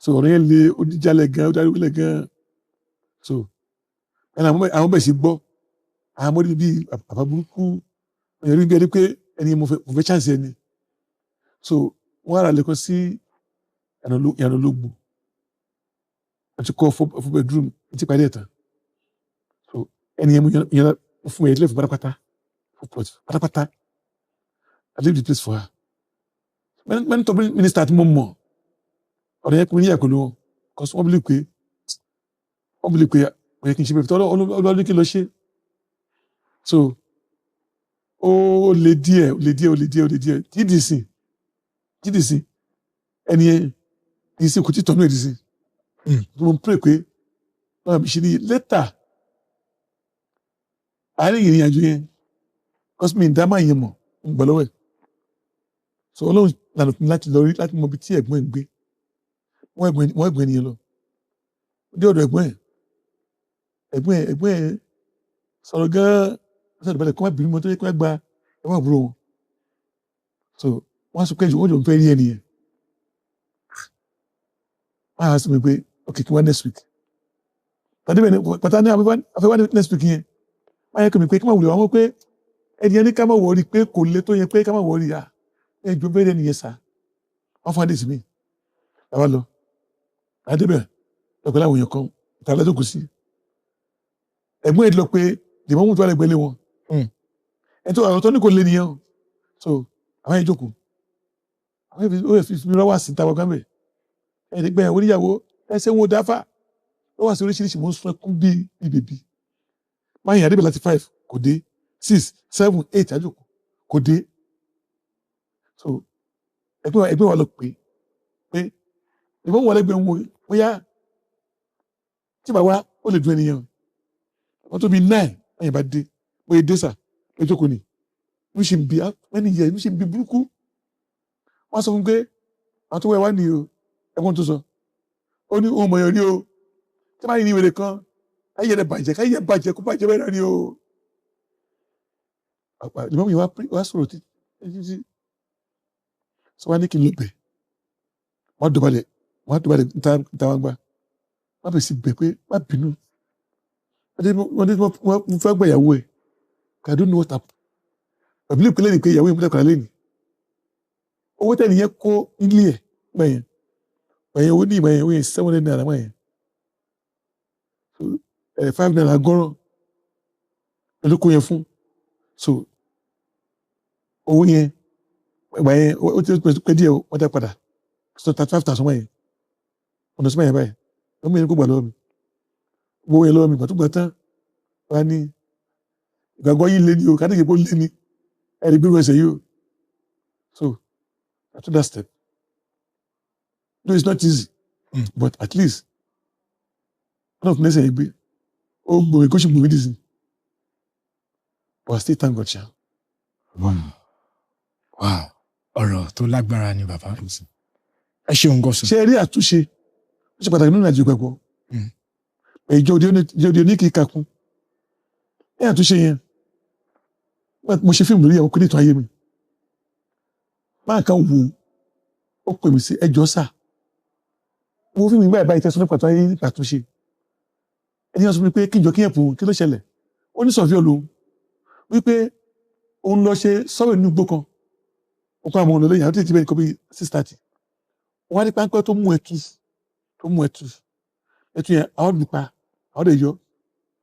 So ọ̀rọ̀ yẹn le, ó díjàlẹ̀ gan, ó dariwo lẹ̀ gan. So ẹni àwọn bẹ̀ sí gbọ́, àwọn ọmọdé bíi bàbá burúkú, èèyàn rí bí ẹni pé ẹni mo fẹ́ chance ẹni. So wọ́n ara lẹ́kọ̀ọ́ sí ìyànà ológun, àti kọ́ four bedroom ti parí ẹ̀ tán. So ẹni yẹn mo yẹn fún ẹ lẹ́fù pátápátá, full plot pátápátá. I leave the place for her. Many top minister tí mo mọ̀, ọ̀rọ̀ yẹn kò ní yà pẹ̀lú wọn, because wọ́n believe pé kò yẹ kí n ṣe bẹ́ẹ̀, tọ́lọ́ ọlọ́dún kí n lọ ṣe. So ó lè díẹ̀, ó lè díẹ̀, ó lè díẹ̀, ó lè díẹ̀. GDC ẹni yẹn DC kò tí tọ́nú ẹ̀ DC. Mo pray pé wọ́n àbí ṣe ní later àárín ìrìn àjò yẹn, because mi ìdá máa yẹn mọ̀ ń gbọ́ lọ́wọ́ ẹ̀. So Ọlọ́run lànà fún mi láti lọ rí, láti mọ ibi tí ẹ̀gbọ́n ẹ̀ ń gbé. Wọ́n ẹ̀gbọ́n ènìyàn lọ dé ọ̀dọ̀ ẹ̀gbọ́n ẹ̀. Ẹ̀gbọ́n ẹ̀ sọ̀rọ̀ gan-an, wọ́n sọ̀rọ̀ balẹ̀ kó má bínú mọ́ tó yẹ kó má gba ẹ̀wọ̀n àbúrò wọn. So wọ́n á sọ pé wọ́n jọ ń fẹ́ rí ẹnìyẹn. Wọ́n á sọ mi pé ok, kí wọ́n next week. Tàbí bẹ́ẹ̀ ni pàtà ní afẹ́ wá next week yẹn. Wọ́n á yẹ kí mi pé kí má wulẹ̀ wọ́n pé ẹnìyẹn ní ká má wọrí pé kò le tó yẹ pé ká má wọrí à ẹjọ́ bẹ́ẹ̀ ẹnìyẹn sá. Wọ́n fún adé sí mi. Bàbá lọ. Adébẹ̀ lọ́pẹ́ láwọn èèyàn kan ìta lọ́jọ́ kù sí. Ẹ̀gbọ́n ẹ̀ lọ pé dìbọn tó wà lẹ́gbẹ̀ẹ́ lé wọn. Ẹ̀ tó àwọn tó ní kò lé nìyẹn o. So àwọn yẹn jókòó. Àwọn yẹn fi mi rọ́wà sí ìta gbọ́ngàn bẹ̀. Ẹ̀ẹ́dẹ́gbẹ́ ẹ̀ oníyàwó ẹsẹ̀ wọn ò dáfà. Rọ́wà sí oríṣiríṣi, mò ń sun ẹkún bíi bèbí. Máa yìn Adébẹ̀ láti 5 kò dé, 6, 7, 8 àjòkò kò dé. So ẹgbẹ́ wa lọ pé ìbọn wà lẹ́gbẹ̀ẹ́ wọn bóyá tí bàbá ó lè dún ènìyàn. Wọ́n tó bí 9 ẹ̀yìn bá dé, bóyá dé sà lójókòó ni. Mo ṣe ń bi ẹni yẹ, mo ṣe ń bi burúkú. Wọ́n sọ fún pé àwọn tó wẹ̀ wá ní o, ẹ̀gbọ́n tó sọ. Ó ní ohun mọ̀yàn ní o. Tí wọ́n bá ní ìwé kan, káyé rẹ̀ bàjẹ́, káyé bàjẹ́ kó bàjẹ́ bẹ́ẹ̀ náà ní o. Ìmọ̀ mi wá sọ̀rọ̀ títí. Sọ wá ní kí n lọ bẹ̀. Wọ́n dọ̀bálẹ̀, níta gbangba. Wọ́n bẹ̀ sí bẹ̀ pé má bínú. Wọ́n dé wọ́n fẹ́ gba ìyàwó ẹ̀. I don't know what happened. Bàbá ilé ìpínlẹ̀ ní pé ìyàwó yẹn múlẹ̀ kọ́ra lẹ́nu. Owó tẹ̀lé yẹn kó nílé ẹ̀ gbẹ̀yẹn. Gbẹ̀yẹn owó ní ìgbà yẹn, owó yẹn 700 naira gbẹ̀yẹn. 5 naira gọ́rọ̀ ló kó yẹn fún. So owó yẹn gbà yẹn ó ti pẹ́ díẹ̀ wọ́n dá padà. So 35,000 wọ̀nyẹn. Ọ̀nà sọ́mọ̀ yẹn báyìí. Ọmọ yẹn kó gbà lọ́wọ́ mi. Owó yẹn lọ́wọ́ mi gbà tó gbà tán. Wọ́n á ní ìgbàgbọ́ yìí lé ní o, kádìgì bó lé ní ẹ̀rí gbérú ẹsẹ̀ yìí o. So I took that step. No, it's not easy, but at least one of the yìí gbé ó gbòmí kó sì gbòmí dìsín. But I still thank God ṣá. Wow, ọ̀rọ̀ tó lágbára ni bàbá. Ẹ ṣeun gọ́sùn. Ṣé ẹ rí àtúnṣe? Ó ṣe pàtàkì nínú ìrìnàjò ìgbàgbọ́. Ìjọ òde òní kì í kakún. Ní àtúnṣe yẹn, mo ṣe fíìmù lórí àwọn kúndé ìtàn ayé mi. Máa kan wò ó pè mí sí ẹjọ́ sà. Wo fíìmù ìgbà ìbáyìí tẹ̀sán nípa ìtàn ayé nípa àtúnṣe. Ẹni wọn sọ mi pé kí n jọ kí n ẹ̀pù kí ló ṣẹlẹ̀. Ó ní sọ̀fíọ́ lòun wípé òun lọ ṣe sọ́wọ́ inú igbó kan. Ó kọ́ àwọn olóyè àwọn tí ti bẹ́ẹ̀ kọ́ bí 6:30. Wọ́n á ní páńpẹ́ tó mú ẹtù ẹtù yẹn àwọn lù pa, àwọn lè yọ,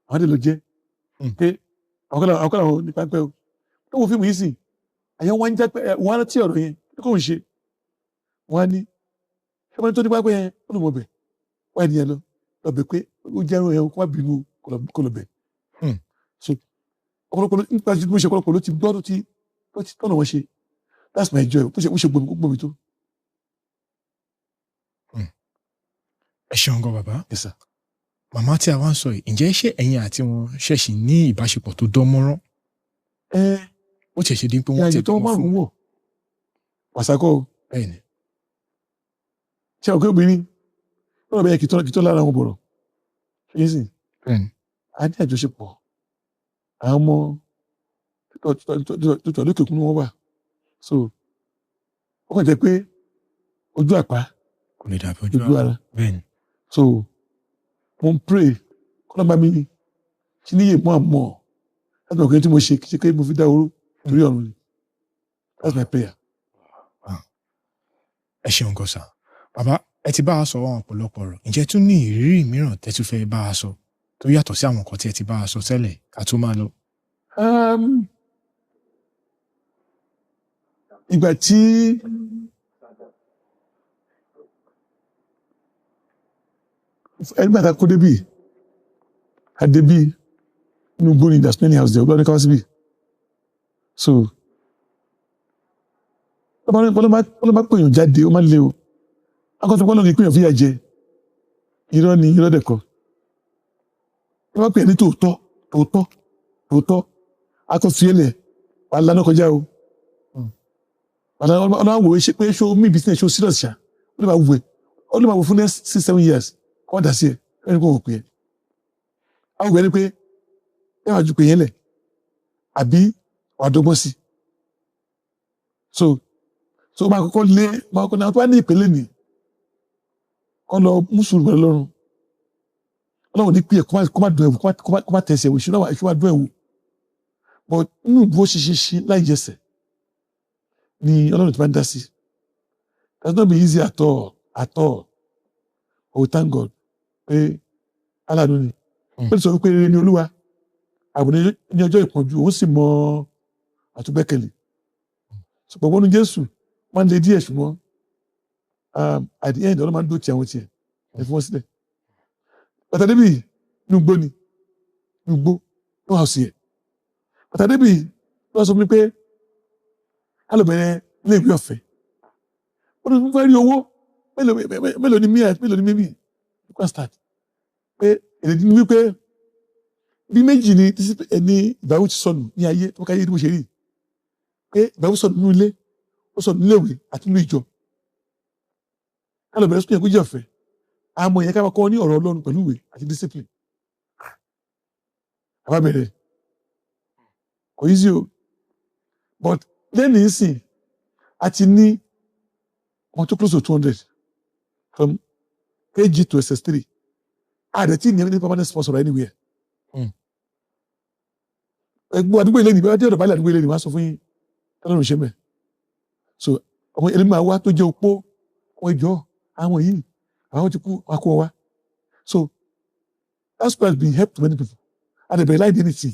àwọn lè lọ jẹ. Pé àwọn kọ́lá àwọn ní páńpẹ́ o. Tó wo fíìmù yìí sìn, àyẹ̀ wọn jẹ́ pé wọ́n á rántí ọ̀rọ̀ yẹn kí kò ń ṣe. Wọ́n á ní ṣé wọ́n tó ní páńpẹ́ yẹn ó lù mọ̀ bẹ̀. Wọ́n á ní yẹn lọ lọ bẹ̀ pé ó jẹ́ ẹran yẹn kó má bínú kó lọ bẹ̀. So ọ̀pọ̀lọpọ̀ nípa tí mo ṣe ọ̀pọ̀lọpọ̀ ló ti gbọ́ tó ti tọ̀nà wọn ṣe. That's my joy. Bó ṣe gbòmí tó. Ẹ ṣeun gan bàbá. Yes sir. Màmá tí a wá ń sọ yìí, ǹjẹ́ ṣé ẹ̀yin àti wọn ṣẹ̀ṣì ní ìbáṣepọ̀ tó dán mọ́rán? Ó tiẹ̀ ṣe dín pé wọ́n ti tó márùn-ún wọ̀. Wàsákọ̀ o. Bẹ́ẹ̀ni. Ṣé ọ̀kẹ́ obìnrin lọ́rọ̀ bẹ́ẹ̀ kì í tọ́ lára wọn bọ̀rọ̀? Ṣé yín sìn? Bẹ́ẹ̀ni. A ní àjọṣepọ̀. Àwọn ọmọ tó tọ̀ lókè òkun ni wọ́n wà. So ó kàn jẹ́ pé ojú àpá kò lè dàbí ojú ara. Bẹ́ẹ̀ni. So mo ń pray Kọ́nà bá mi ṣe níyè mọ́ àmọ́ láti mọ̀ pé tí mo ṣe kí ṣe pé mo fi dá oró torí ọ̀run ni. That's my prayer. Ẹ ṣeun gan sà. Bàbá, ẹ ti bá a sọ àwọn ọ̀pọ̀lọpọ̀ ọ̀rọ̀. Ǹjẹ́ tún ní ìrírí mìíràn tẹ́ tún fẹ́ bá a sọ tó yàtọ̀ sí àwọn nǹkan tí ẹ ti bá a sọ tẹ́lẹ̀ ká tó máa lọ? Ìgbà tí ẹgbẹ́ àtàkó débì àdébì inú gbóni, there's many house there, ọgbọ́n ní káwá síbì. So ọlọ́mọ pèèyàn jáde, ó má lé o. Akọ́sọ́ pé Ọlọ́run ìpèèyàn fìyà jẹ, irọ́ ni, irọ́ dẹ̀kọ́. Ọlọ́mọ pèèyàn ní tòótọ́ tòótọ́ tòótọ́, akọ́sílẹ̀ wà lánàá kọjá o. Ọlọ́run wò ó ṣe pé ṣó mí business, ṣó serious ṣá. Ó lè máa wù ẹ́, ó lè máa wò fún next 6-7 years kó wọ́n dà sí ẹ ẹni kó wò pé ẹ àwọn ògbẹ́ni pé ẹ wàá ju pé yẹn lẹ̀ àbí wàá dọ́gbọ́n sí. So ó máa kọ́kọ́ lé, máa kọ́kọ́ náà tó bá ní ìpele nì kọ́ lọ mú sùúrù pẹ̀lú Ọlọ́run. Ọlọ́run ní pé ẹ kó má dùn ẹ̀wò, kó má tẹ̀sẹ̀ ẹ̀wò, ìṣúná ìṣúná dùn ẹ̀wò, but inú ìbúwó ṣiṣẹ́ láì jẹsẹ̀ ni Ọlọ́run ti máa ń dá sí. That's not be easy at all at all, but we thank God pé aláàánú ni. Ó lè sọ wípé rere ni Olúwa, ààbò ní ọjọ́ ìpọ́njú, òun sì mọ àtúgbẹ́kẹ̀lé. Ṣùgbọ́n wọnú Jésù máa ń le díẹ̀, ṣùgbọ́n at the end, Ọlọ́run máa ń dó ti àwọn tiẹ̀ ẹ̀ fi wọ́n sílẹ̀. Bàtà débì inú igbó ni, inú igbó ló wà sí ẹ̀. Bàtà débì ló sọ fún mi pé ká ló bẹ̀rẹ̀ ilé ìwé ọ̀fẹ́. Ó ní mo fẹ́ rí owó mélòó ni mí, mélòó ni mímì, you can start. Pé èrè ni wípé bí méjì ni ẹni ìbáwí ti sọnù ní ayé tó káyé tí mo ṣe rí, pé ìbáwí sọnù nínú ilé, ó sọnù nílé ìwé àti nínú ìjọ. Ká ló bẹ̀rẹ̀ sukùn yẹn kó jẹ́ ọ̀fẹ́, àmọ́ ìyẹn ká máa kọ́ ní ọ̀rọ̀ Ọlọ́run pẹ̀lú ìwé àti discipline. Àbá bẹ̀rẹ̀ kò easy o, but lẹ́nu ìsìn a ti ní wọn tó close to 200 from KG to SS3. A dẹ̀ tí ní ẹni permanent sponsor anywhere. Ẹgbẹ́ àdúgbò ilé ni bí wọ́n dé ọ̀dọ̀ báyìí, àdúgbò ilé ni wọ́n á sọ fún yín tọ́lọ́run ṣe mẹ́. So ọmọ ẹlẹ́mi máa wá tó jẹ́ opó, àwọn ìjọ àwọn yìí àwọn ti kú, wọn kó wọn wá. So that school has been help to many people and ẹ̀bẹ̀rẹ̀ láì dé ní tì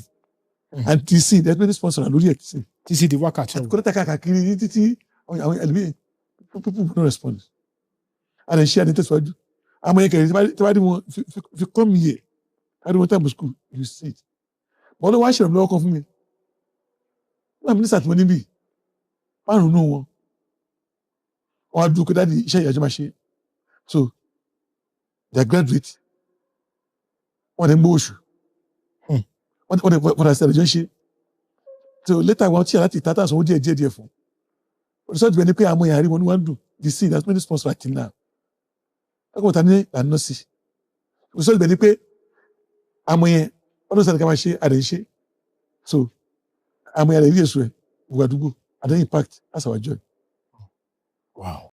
and ti sin there's many sponsor lórí ẹ̀ ti Títí di wákàtí ọ̀hún. Kọ́lẹ́tà káàkiri ní títí àwọn ẹlẹ́mi, people will not respond and then share ní tẹ̀síwájú. Àmọ́ yẹn kẹrì tí wàá rí wọn, if you come here, tí wàá rí wọn time school, you see it. But ọlọ́wọ́ á ṣèrànlọ́wọ́ kan fún mi nígbà mínísítà tí mo níbí márùn-ún wọn wọn á dúró pé dáàdi iṣẹ́ ìyàjọ́ máa ṣe. So they are graduate, wọn dẹ̀ ń gbówó oṣù, wọ́n dẹ̀ padà sí àlejò ń ṣe. So later wọn tí a láti tata sanwó díẹ̀ díẹ̀ díẹ̀ fún result bẹ́ẹ̀ ni pé àwọn èèyàn rí wọn ní wọ́n dùn. The see there's many sponsors right now ẹ̀kọ́ ta ní là ń ná sí. Result bẹ́ẹ̀ ni pé àwọn yẹn ọdún sáré ká máa ṣe àdé ń ṣe. So àwọn èèyàn rẹ̀ rí èso ẹ̀ gbogbo àdúgbò àdé impact. That's our joy. Wow.